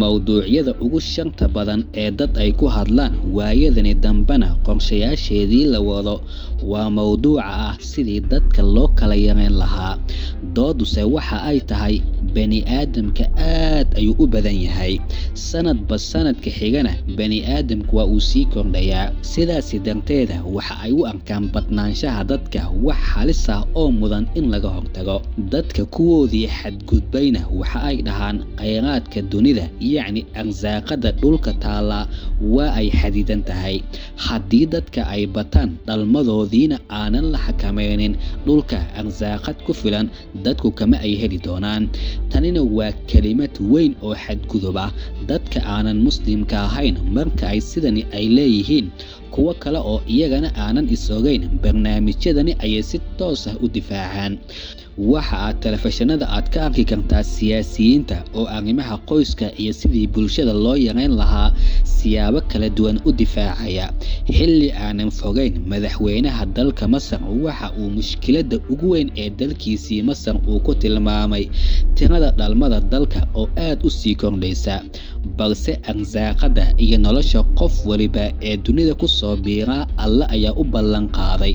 Mowduucyada ugu shanta badan ee dad ay ku hadlaan waayadani dambena qorshayaasheedii la wado waa mowduuca ah sidii dadka loo kala yareyn lahaa. Dooduse waxa ay tahay bani'aadamka aad ayuu u badan yahay, sanadba sanadka xigana bani'aadamku waa uu sii kordhayaa. Sidaasi darteeda waxa ay u arkaan badnaanshaha dadka wax halis ah oo mudan in laga hortago. Dadka kuwoodii xadgudbayna waxa ay dhahaan kheyraadka dunida, yacni arsaaqada dhulka taalla, waa ay xadidan tahay. Haddii dadka ay bataan dhalmadoodiina aanan la xakameynin, dhulka arsaaqad ku filan dadku kama ay heli doonaan. Tanina waa kelimad weyn oo xadgudub ah. Dadka aanan muslimka ahayn marka ay sidani ay leeyihiin, kuwo kale oo iyagana aanan is-ogeyn barnaamijyadani ayay si toos ah u difaacaan. Waxa aad telefishinada aad ka arki kartaa siyaasiyiinta oo arrimaha qoyska iyo sidii bulshada loo yareyn lahaa siyaabo kala duwan u difaacaya. Xilli aanan fogeyn, madaxweynaha dalka Masar waxa uu mushkiladda ugu weyn ee dalkiisii Masar uu ku tilmaamay tirada dhalmada dalka oo aad u sii kordhaysa, balse arsaaqada iyo nolosha qof waliba ee dunida ku soo biiraa Alle ayaa u ballan qaaday.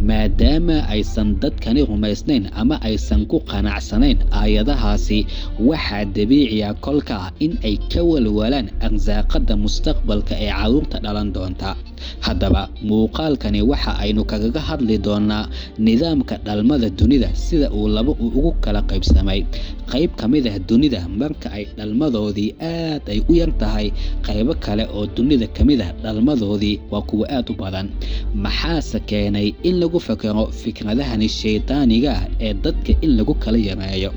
Maadaama aysan dadkani rumaysnayn ama aysan ku qanacsanayn aayadahaasi, waxaa dabiici ah kolkaa in ay ka walwalaan arsaaqada mustaqbalka ee carruurta dhalan doonta. Haddaba muuqaalkani waxa aynu kaga hadli doonaa nidaamka dhalmada dunida sida uu laba ugu kala qaybsamay. Qayb ka mid ah dunida marka ay dhalmadoodii aad ay u yar tahay, qaybo kale oo dunida ka mid ah dhalmadoodii waa kuwo aad u badan. Maxaase keenay in lagu fakaro fikradahani shaydaaniga ah ee dadka in lagu kala yareeyo?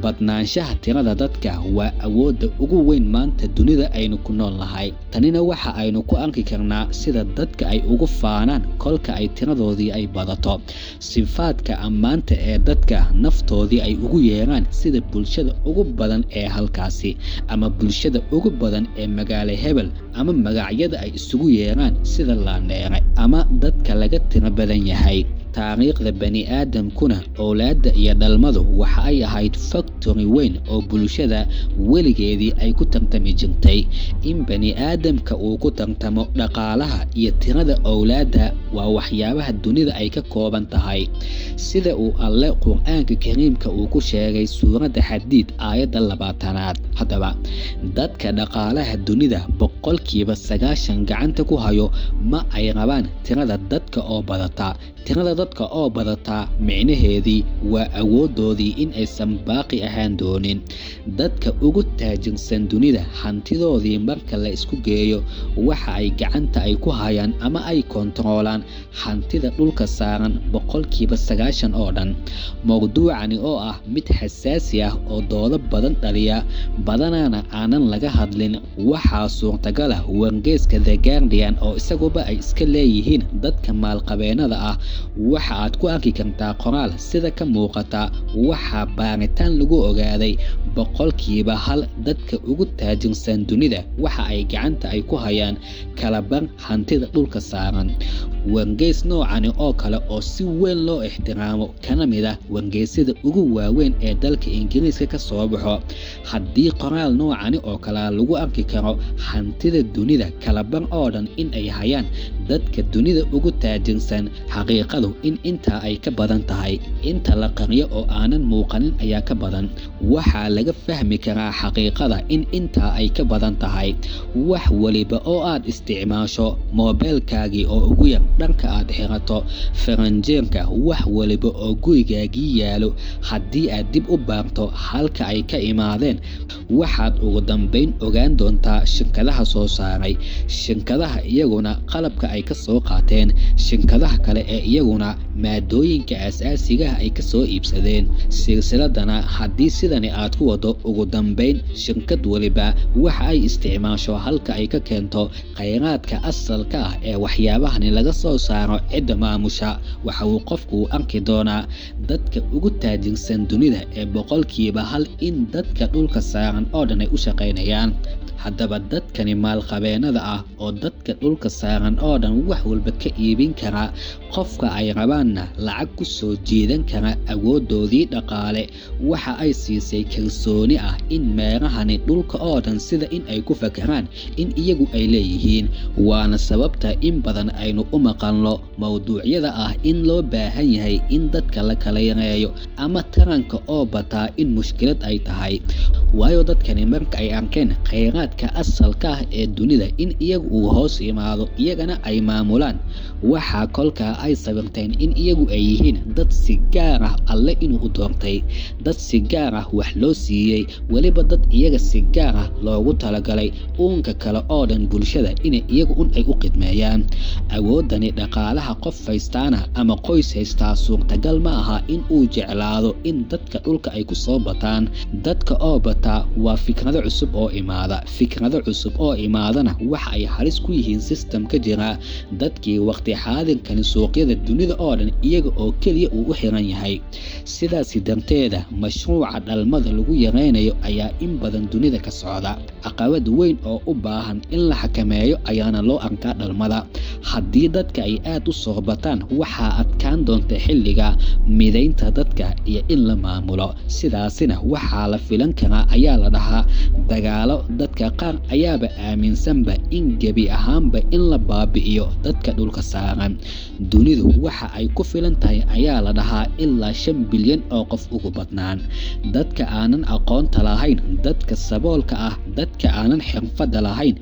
Badnaanshaha tirada dadka waa awoodda ugu weyn maanta dunida aynu ku nool nahay. Tanina waxa aynu ku arki karnaa sida dadka ay ugu faanaan kolka ay tiradoodii ay badato. Sifaadka ammaanta ee dadka naftoodii ay ugu yeeraan sida bulshada ugu badan ee halkaasi, ama bulshada ugu badan ee magaalo hebel, ama magacyada ay isugu yeeraan sida laandheere ama dadka laga tiro badan yahay. Taariikhda bani'aadamkuna owlaadda iyo dhalmadu waxa ay ahayd factory weyn oo bulshada weligeedii ay ku tartami jirtay. In bani'aadamka uu ku tartamo dhaqaalaha iyo tirada owlaadda waa waxyaabaha dunida ay ka kooban tahay, sida uu Alle Qur'aanka Kariimka uu ku sheegay suuradda Xadiid aayadda 20aad. Haddaba dadka dhaqaalaha dunida 90% gacanta ku hayo ma ay rabaan tirada dadka oo badata. Tirada dadka oo badataa micnaheedii waa awooddoodii in aysan baaqi ahaan doonin. Dadka ugu taajirsan dunida hantidoodii marka la isku geeyo waxa ay gacanta ay ku hayaan ama ay koontaroolaan hantida dhulka saaran 90% oo dhan. Mowduucani oo ah mid xasaasi ah oo doodo badan dhaliya, badanaana aanan laga hadlin, waxaa suurtagal ah wargeyska The Guardian oo isaguba ay iska leeyihiin dadka maalqabeennada ah waxa aad ku arki kartaa qoraal sida ka muuqata waxaa baaritaan lagu ogaaday 1% dadka ugu taajirsan dunida waxa ay gacanta ay ku hayaan kalabar hantida dhulka saaran. Wargeys noocani oo kale oo si weyn loo ixtiraamo kana mid ah wargeysyada ugu waaweyn ee dalka Ingiriiska ka soo baxo, haddii qoraal noocani oo kale lagu arki karo hantida dunida kalabar oo dhan in ay hayaan dadka dunida ugu taajirsan, xaqiiqadu in intaa ay ka badan tahay. Inta la qariyo oo aanan muuqanin ayaa ka badan. Waxaa laga fahmi karaa xaqiiqada in intaa ay ka badan tahay. Wax waliba oo aad isticmaasho, moobilkaagii oo ugu yar, dharka aad xirato, faranjeerka, wax waliba oo gurigaagii yaalo, haddii aad dib u baarto halka ay ka imaadeen, waxaad ugu dambeyn ogaan doontaa shirkadaha soo saaray, shirkadaha iyaguna qalabka ay ka soo qaateen, shirkadaha kale ee iyaguna maadooyinka aasaasiga ah ay ka soo iibsadeen. Silsiladana haddii sidani aad ku wado, ugu dambeyn shirkad waliba waxa ay isticmaasho halka ay ka keento kheyraadka asalka ah ee waxyaabahani laga soo saaro cidda maamusha, waxa uu qofku arki doonaa dadka ugu taajirsan dunida ee 1% in dadka dhulka saaran oo dhan ay u shaqeynayaan. Haddaba dadkani maalqabeennada ah oo dadka dhulka saaran oo dhan wax walba ka iibin kara, qofka ay rabaanna lacag ku soo jiidan kara, awooddoodii dhaqaale waxa ay siisay kalsooni ah in meerahani dhulka oo dhan sida in ay ku fakaraan in iyagu ay leeyihiin. Waana sababta in badan aynu u maqalno mowduucyada ah in loo baahan yahay in dadka la kala yareeyo ama taranka oo bataa in mushkilad ay tahay. Waayo dadkani marka ay arkeen kheyraadka asalka ah ee dunida in iyagu uu hoos yimaado, iyagana ay maamulaan, waxaa kolkaa ay sawirteen in iyagu ay yihiin dad si gaar ah Alle inuu u doortay, dad si gaar ah wax loo siiyey, weliba dad iyaga si gaar ah loogu talagalay uunka kale oo dhan bulshada inay iyagu un ay u khidmeeyaan. Awooddani dhaqaalaha qof haystaana ama qoys haystaa suurtagal ma aha in uu jeclaado in dadka dhulka ay ku soo bataan. Dadka oo bataa waa fikrado cusub oo imaada, fikrado cusub oo imaadana waxa ay halis ku yihiin sistamka jira. Dadkii waqti xaadirkani suuqyada dunida oo dhan iyaga oo keliya uu u xiran yahay. Sidaasi darteeda mashruuca dhalmada lagu yareynayo ayaa in badan dunida ka socda. Caqabad weyn oo u baahan in la xakameeyo ayaana loo arkaa dhalmada. Haddii dadka ay aad u soo bataan, waxaa adkaan doonta xilliga mideynta dadka iyo in la maamulo. Sidaasina waxaa la filan karaa ayaa la dhahaa dagaalo. Dadka qaar ayaaba aaminsanba in gebi ahaanba in la baabi'iyo dadka dhulka saaran. Dunidu waxa ay ku filan tahay ayaa la dhahaa ilaa 5 bilyan oo qof ugu badnaan. Dadka aanan aqoonta lahayn, dadka saboolka ah, dadka aanan xirfadda lahayn,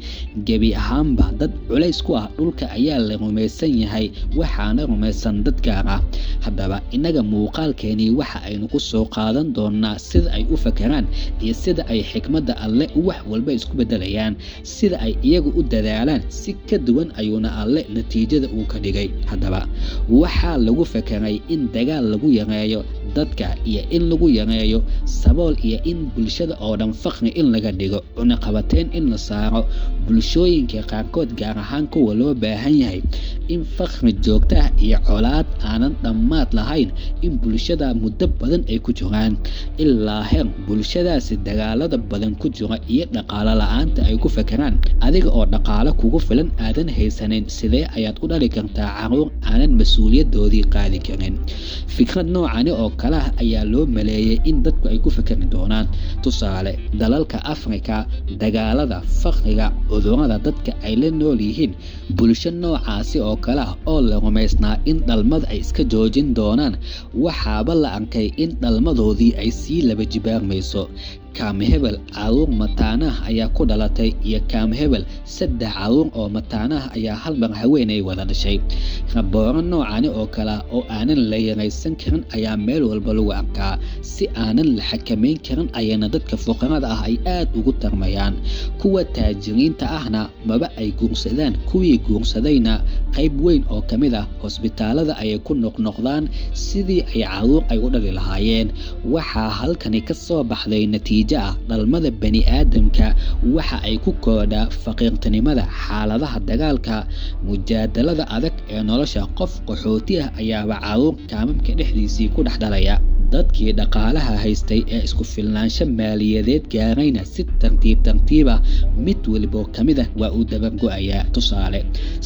gebi ahaanba dad culays ku ah dhulka ayaa la rumaysan yahay, waxaana rumaysan dad gaar ah. Haddaba innaga muuqaalkeenii waxa aynu ku soo qaadan doonaa sida ay u fakaraan iyo sida ay xikmadda Alle wax walba isku beddelayaan, sida ay iyagu u dadaalaan si ka duwan ayuuna Alle natiijada uu ka dhigay. Haddaba waxaa lagu fakaray in dagaal lagu yareeyo dadka iyo in lagu yareeyo sabool iyo in bulshada oo dhan faqri in laga dhigo, cunaqabateyn in la saaro bulshooyinka qaarkood, gaar ahaan kuwa loo baahan yahay, in faqri joogto ah iyo colaad aanan dhammaad lahayn in bulshada muddo badan ay ku jiraan, ilaa heer bulshadaasi dagaalada badan ku jira iyo dhaqaale la'aanta ay ku fakaraan. Adiga oo dhaqaale kugu filan aadan haysanin, sidee ayaad u dhali kartaa carruur aanan mas-uuliyadoodii qaadi karin? Fikrad noocani oo kale ah ayaa loo maleeyay in dadku ay ku fakari doonaan. Tusaale, dalalka Afrika, dagaalada, faqriga, cudurrada dadka ay la nool yihiin, bulsho noocaasi oo kale ah oo la rumaysnaa in dhalmada ay iska joojin doonaan, waxaaba la arkay in dhalmadoodii ay sii laba jibaarmayso. Kaam hebel carruur mataanah ayaa ku dhalatay iyo kaam hebel 3 carruur oo mataanah ayaa hal mar haweeney wada dhashay. Rabooro noocani oo kale ah oo aanan la yaraysan karin ayaa meel walba lagu arkaa. Si aanan la xakameyn karin ayaana dadka fuqarada ah ay aad ugu tarmayaan. Kuwa taajiriinta ahna maba ay guursadaan, kuwii guursadayna qayb weyn oo ka mid ah hosbitaalada ayay ku noqnoqdaan sidii ay carruur ay u dhali lahaayeen. Waxaa halkani ka soo baxday natiijo ah dhalmada bani'aadamka waxa ay ku korodhaa faqiirtinimada, xaaladaha dagaalka, mujaadalada adag ee nolosha. Qof qaxooti ah ayaaba carruur kaamamka dhexdiisii ku dhex dhalaya. Dadkii dhaqaalaha haystay ee isku filnaansho maaliyadeed gaarayna si tartiib tartiib ah mid walba ka mid ah waa uu dabar go'ayaa. Tusaale,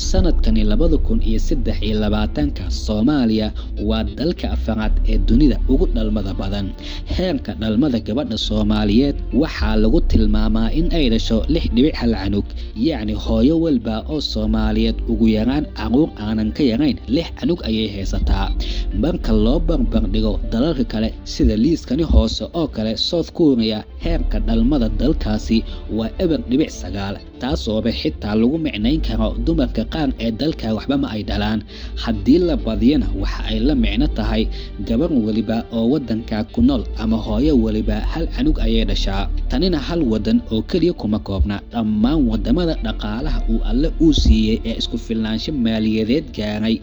sanadkani 2023 Soomaaliya waa dalka afraad ee dunida ugu dhalmada badan. Heerka dhalmada gabadha Soomaaliyeed waxaa lagu tilmaamaa in ay dhasho 6.1 canug, yacni hooyo walba oo Soomaaliyeed ugu yaraan carruur aanan ka yarayn 6 canug ayay haysataa. Marka loo barbar dhigo dalalka kale sida liiskani hoose oo kale, South Korea heerka dhalmada dalkaasi waa 0.9, taasooba xitaa lagu micnayn karo dumarka qaar ee dalka waxba ma ay dhalaan. Haddii la badiyana waxa ay la micno tahay gabar waliba oo waddanka ku nool ama hooyo waliba hal canug ayay dhashaa. Tanina hal waddan oo keliya kuma koobna, dhammaan waddamada dhaqaalaha uu Alle uu siiyey ee isku filnaansho maaliyadeed gaaray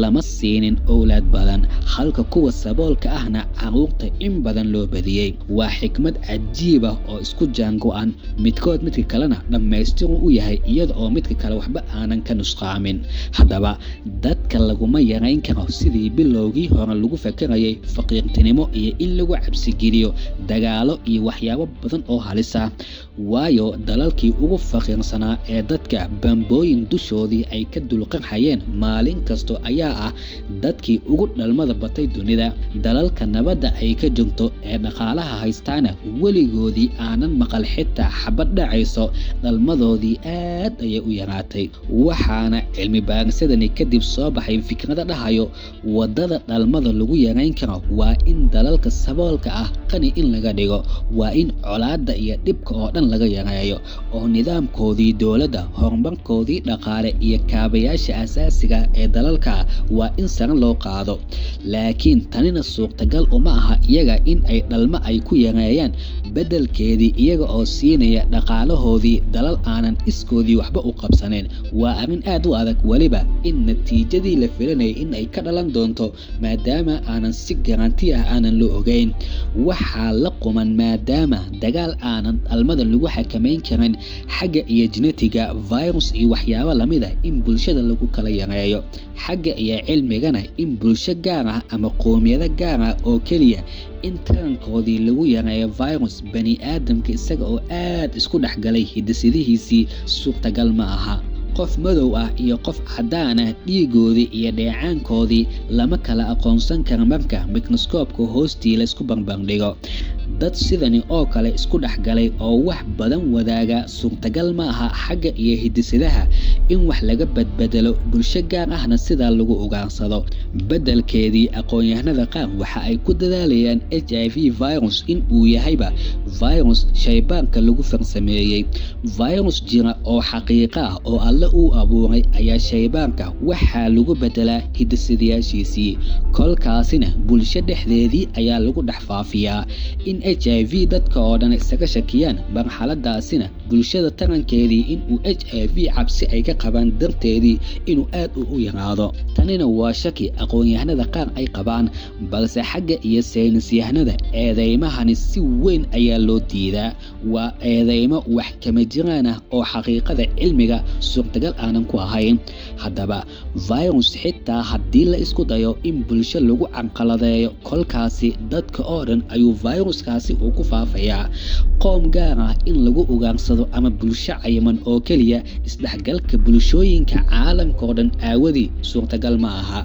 lama siinin owlaad badan, halka kuwa saboolka ahna carruurta in badan loo badiyey. Waa xikmad cajiib ah oo isku jaango-an, midkood midka kalena dhammaystiru u yahay, iyada oo midka kale waxba aanan ka nusqaamin. Haddaba dadka laguma yarayn karo sidii bilowgii hore lagu fakarayay faqiirtinimo iyo in lagu cabsigeliyo dagaalo iyo waxyaabo badan oo halis ah. Waayo dalalkii ugu faqiirsanaa ee dadka bambooyin dushoodii ay ka dulqarxayeen maalin kasto ayaa ah dadkii ugu dhalmada batay dunida. Dalalka nabadda ay ka jirto ee dhaqaalaha haystaana weligoodii aanan maqal xitaa xabad dhacayso, dhalmadoodii aad ayay u yaraatay. Waxaana cilmi baarisadani kadib soo baxay fikrada dhahayo waddada dhalmada lagu yarayn karo waa in dalalka saboolka ah qani in laga dhigo, waa in colaadda iyo dhibka oo dhan laga yareeyo, oo nidaamkoodii dowladda, horumarkoodii dhaqaale iyo kaabayaasha asaasiga ee dalalka waa in sare loo qaado. Laakiin tanina suurtagal uma aha iyaga in ay dhalmo ay ku yareeyaan, beddelkeedii iyaga oo siinaya dhaqaalahoodii dalal aanan iskoodii waxba u qabsanayn. Waa arrin aad u adag weliba in natiijadii la filanayay in ay ka dhalan doonto, maadaama aanan si garanti ah aanan loo ogeyn. Waxaa la quman maadaama dagaal aanan dhalmada lagu xakameyn karin xagga iyo genetiga, virus iyo waxyaabo lamid ah in bulshada lagu kala yareeyo, xagga iyo cilmigana in bulsho gaar ah ama qoomiyado gaar ah oo keliya in tarankoodii lagu yareeyo virus bani aadamka isaga oo aad isku dhexgalay hidisidihiisii suurtagal ma aha. Qof madow ah iyo qof caddaan ah dhiigoodii iyo dheecaankoodii lama kala aqoonsan karo marka mikroskoobka hoostii laysku barbardhigo. Dad sidani oo kale isku dhexgalay oo wax badan wadaaga suurtagal ma aha xagga iyo hidisidaha in wax laga badbedelo, bulsho gaar ahna sidaa lagu ugaarsado. Beddelkeedii aqoon-yahanada qaar waxa ay ku dadaalayaan HIV virus in uu yahayba virus shaybaarka lagu farsameeyey. Virus jira oo xaqiiqo ah oo Alle uu abuuray ayaa shaybaarka waxaa lagu beddelaa hidisidayaashiisii, kolkaasina bulsho dhexdeedii ayaa lagu dhex faafiyaa. In HIV dadka oo dhan isaga shakiyaan marxaladaasina bulshada tarankeedii in uu HIV cabsi ay ka qabaan darteedii inuu aad u yaraado. Tanina waa shaki aqoon-yahanada qaar ay qabaan, balse xagga iyo saynisyahanada eedeymahani si weyn ayaa loo diidaa. Waa eedeymo wax kama jiraan ah oo xaqiiqada cilmiga suurtagal aanan ku ahayn. Haddaba virus xitaa haddii la isku dayo in bulsho lagu carqaladeeyo, kolkaasi dadka oo dhan ayuu viruskaasi uu ku faafayaa. Qoom gaar ah in lagu ugaarsado ama bulsho cayiman oo keliya isdhexgalka bulshooyinka caalamka oo dhan aawadii suurtagal ma aha.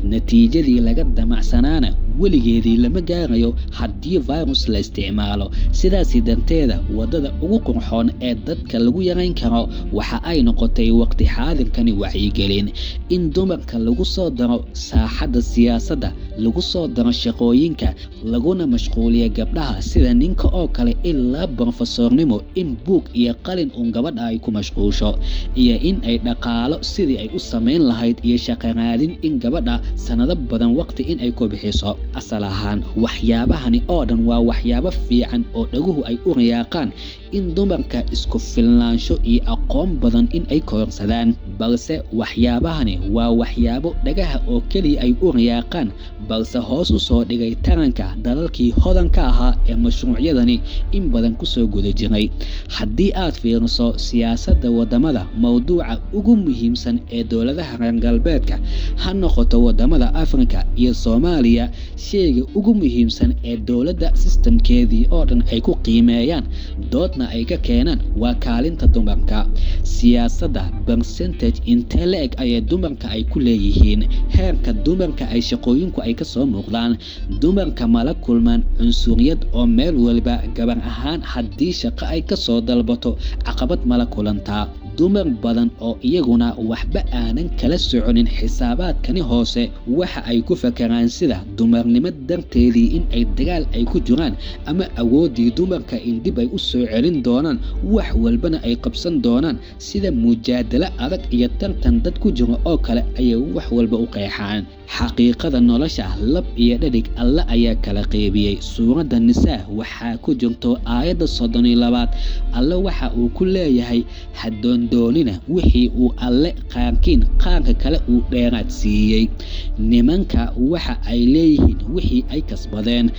Natiijadii laga damacsanaana weligeedii lama gaarayo haddii virus la isticmaalo. Sidaasi darteeda waddada ugu qurxoon ee dadka lagu yarayn karo waxa ay noqotay waqti xaadirkani wacyigelin, in dumarka lagu soo daro saaxadda siyaasadda, lagu soo daro shaqooyinka, laguna mashquuliyo gabdhaha sida ninka oo kale ilaa brofesoornimo in buug iyo qalin uun gabadha ay ku mashquusho, iyo in ay dhaqaalo sidii ay u samayn lahayd iyo shaqo raadin in gabadha sanado badan waqti in ay ku bixiso. Asal ahaan waxyaabahani oo dhan waa waxyaabo fiican oo dhaguhu ay u riyaaqaan in dumarka isku filnaansho iyo aqoon badan in ay kororsadaan, balse waxyaabahani waa waxyaabo dhagaha oo keliya ay u riyaaqaan, balse hoos u soo dhigay taranka dalalkii hodanka ahaa ee mashruucyadani in badan kusoo guda jiray. Haddii aad fiiriso siyaasadda waddamada, mowduuca ugu muhiimsan ee dowladaha reer galbeedka ha noqoto waddamada Afrika iyo Soomaaliya, sheyga ugu muhiimsan ee dowladda sistamkeedii oo dhan ay ku qiimeeyaan doodna ay ka keenaan waa kaalinta dumarka. Siyaasadda percentage intee la-eg ayay dumarka ay ku leeyihiin, heerka dumarka ay shaqooyinku ay kasoo muuqdaan, dumarka mala kulmaan cunsuriyad oo meel waliba gabar ahaan haddii shaqo ay kasoo dalbato caqabad mala kulantaa. Dumar badan oo iyaguna waxba aanan kala soconin xisaabaadkani hoose waxa ay ku fakaraan sida dumarnimo darteedii in ay dagaal ay ku jiraan ama awooddii dumarka in dib ay u soo celin doonaan, wax walbana ay qabsan doonaan, sida mujaadalo adag iyo tartan dad ku jiro oo kale ayay wax walba u qeexaan. Xaqiiqada nolosha lab iyo dhadig Alle ayaa kala qeybiyey. Suuradda Nisaa waxaa ku jirto aayadda 32aad. Alle waxa uu ku leeyahay: ha doondoonina wixii uu Alle qaarkiin qaarka kale uu dheeraad siiyey. Nimanka waxa ay leeyihiin wixii ay kasbadeen,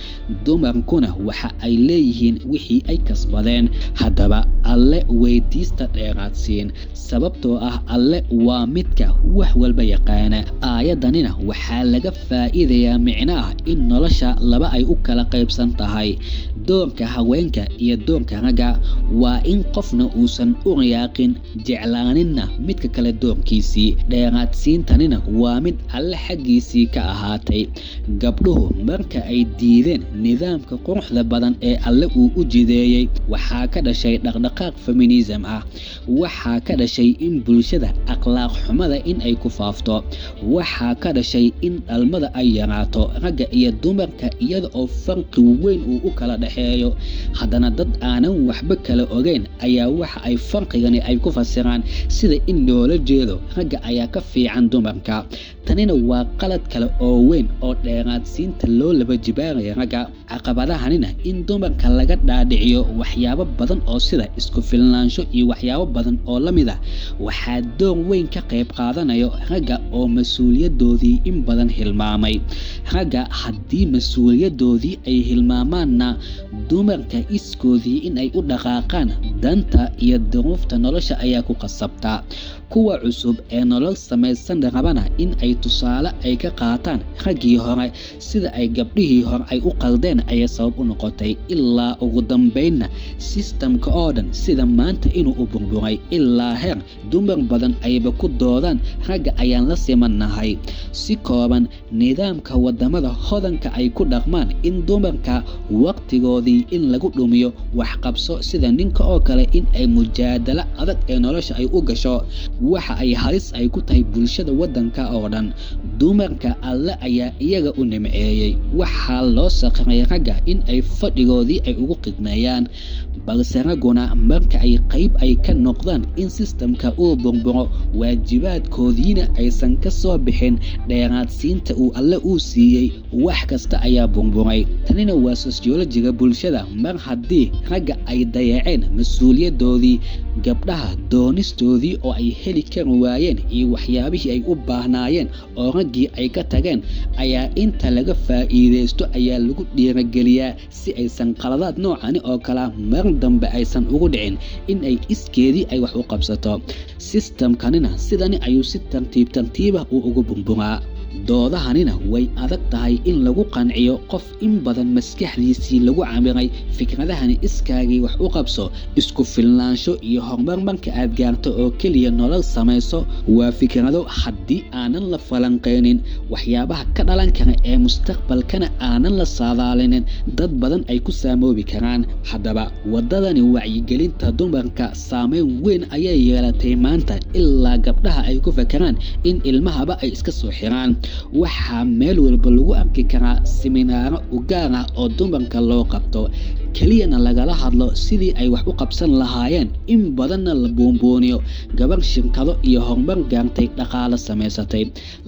dumarkuna waxa ay leeyihiin wixii ay kasbadeen. Haddaba Alle weydiista dheeraadsiin, sababtoo ah Alle waa midka wax walba yaqaana. Aayaddanina waxaa laga faa'iidayaa micno ah in nolosha laba ay u kala qaybsan tahay: doorka haweenka iyo doorka ragga. Waa in qofna uusan u riyaaqin, jeclaaninna midka kale doorkiisii. Dheeraadsiintanina waa mid Alle xaggiisii ka ahaatay. Gabdhuhu marka ay diideen nidaamka quruxda badan ee Alle uu u jideeyey, waxaa ka dhashay dhaqdhaqaaq feminism ah. Waxaa ka dhashay in bulshada akhlaaq xumada in ay ku faafto. Waxaa ka dhashay in dhalmada ay yaraato ragga iyo dumarka, iyada oo farqi weyn uu u kala dhexeeyo. Haddana dad aanan waxba kala ogeyn ayaa waxa ay farqigani ay ku fasiraan sida in loola jeedo ragga ayaa ka fiican dumarka. Tanina waa qalad kale oo weyn oo dheeraadsiinta loo laba jibaaraya ragga. Caqabadahanina in dumarka laga dhaadhiciyo waxyaabo badan oo sida isku filnaansho iyo waxyaabo badan oo la mid ah, waxaa door weyn ka qayb qaadanayo ragga oo mas-uuliyadoodii in badan hilmaamay. Ragga haddii mas-uuliyadoodii ay hilmaamaanna, dumarka iskoodii in ay u dhaqaaqaan danta iyo duruufta nolosha ayaa ku qasabta. Kuwa cusub ee nolol samaysan rabana in ay tusaale ay ka qaataan raggii hore, sida ay gabdhihii hore ay u qaldeen ayay sabab u noqotay, ilaa ugu dambeynna sistamka oo dhan sida maanta inuu u burburay, ilaa heer dumar badan ayba ku doodaan ragga ayaan la simannahay. Si kooban, nidaamka wadamada hodanka ay ku dhaqmaan in dumarka waqtigoodii in lagu dhumiyo waxqabso sida ninka oo kale, in ay mujaadalo adag ee nolosha ay u gasho, waxa ay halis ay ku tahay bulshada wadanka oo dhan. Dumarka Alle ayaa iyaga u nimceeyey, waxaa loo sakray ragga in ay fadhigoodii ay ugu khidmeeyaan, balse ragguna marka ay qayb ay ka noqdaan in sistamka uu burburo, waajibaadkoodiina aysan ka soo bixin dheeraadsiinta uu Alle uu siiyey, wax kasta ayaa burburay. Tanina waa sosyolojiga bulshada. Mar haddii ragga ay dayaceen mas-uuliyadoodii, gabdhaha doonistoodii oo ay heli kari waayeen iyo waxyaabihii ay u baahnaayeen oo raggii ay ka tageen, ayaa inta laga faa'iideysto ayaa lagu dhiirageliyaa si aysan qaladaad noocani oo kalea mar dambe aysan ugu dhicin, in ay iskeedii ay wax u qabsato. Sistamkanina sidani ayuu si tartiib tartiibah uu ugu burburaa. Doodahanina way adag tahay in lagu qanciyo qof in badan maskaxdiisii lagu camiray fikradahani iskaagii wax u qabso, isku filnaansho iyo horumar marka aad gaarto oo keliya nolol samayso. Waa fikrado haddii aanan la falanqeynin waxyaabaha ka dhalan kara ee mustaqbalkana aanan la saadaalinin, dad badan ay ku saamoobi karaan. Haddaba waddadani wacyigelinta dumarka saameyn weyn ayay yeelatay maanta, ilaa gabdhaha ay ku fakaraan in ilmahaba ay iska soo xiraan. Waxaa meel walba lagu arki karaa siminaaro u gaar ah oo dumarka loo qabto, keliyana lagala hadlo sidii ay wax u qabsan lahaayeen, in badanna la buunbuuniyo gabar shirkado iyo horumar gaartay, dhaqaalo samaysatay,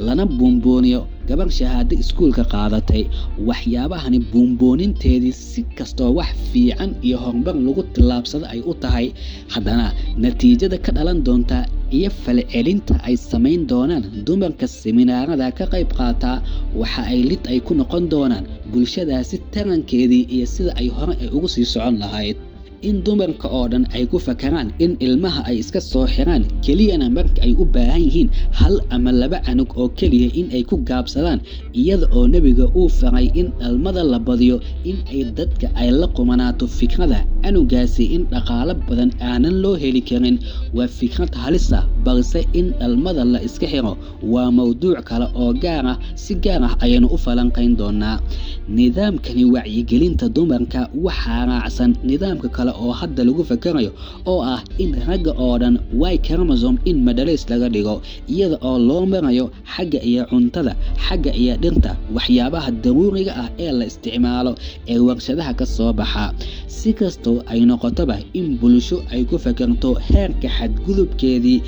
lana buunbuuniyo gabar shahaado iskuulka qaadatay. Waxyaabahani buunbuuninteedii si kastoo wax fiican iyo horumar lagu tillaabsado ay u tahay, haddana natiijada ka dhalan doonta iyo falcelinta ay samayn doonaan dumarka siminaarada ka qayb qaataa waxa ay lid ay ku noqon doonaan bulshadaasi tarankeedii iyo sida ay hore ay ugu sii socon lahayd. In dumarka oo dhan ay ku fakaraan in ilmaha ay iska soo xiraan keliyana marka ay u baahan yihiin hal ama laba canug oo keliya in ay ku gaabsadaan, iyada oo nebiga uu faray in dhalmada la badiyo, in ay dadka ay la qumanaato fikrada canugaasi in dhaqaalo badan aanan loo heli karin, waa fikrad halis ah. Balse in dhalmada la iska xiro waa mowduuc kale oo gaar ah, si gaar ah ayaynu u falanqeyn doonaa. Nidaamkani wacyigelinta dumarka waxaa raacsan nidaamka kale oo hadda lagu fakarayo oo ah in ragga oo dhan Y chromosome in madhalays laga dhigo, iyada oo loo marayo xagga iyo cuntada, xagga iyo dhirta, waxyaabaha daruuriga ah ee la isticmaalo ee warshadaha ka soo baxa. Si kastoo ay noqotoba, in bulsho ay ku fakarto heerka xadgudubkeedii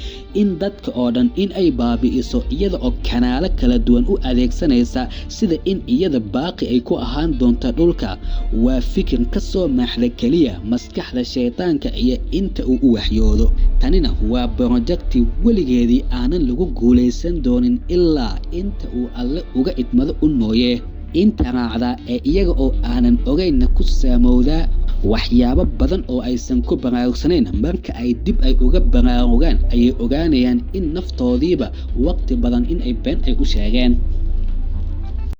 in dadka oo dhan in ay baabi'iso iyada oo kanaalo kala duwan u adeegsanaysa, sida in iyada baaqi ay ku ahaan doonto dhulka, waa fikir ka soo maaxda keliya maskaxda shaydaanka iyo inta uu u waxyoodo. Tanina waa borojekti weligeedii aanan lagu guulaysan doonin ilaa inta uu Alle uga idmado un mooye. Inta raacda ee iyaga oo aanan ogeynna ku saamowdaa waxyaabo badan oo aysan ku baraarugsanayn, marka ay dib ay uga baraarugaan ayay ogaanayaan in naftoodiiba waqti badan in ay been ay u sheegeen.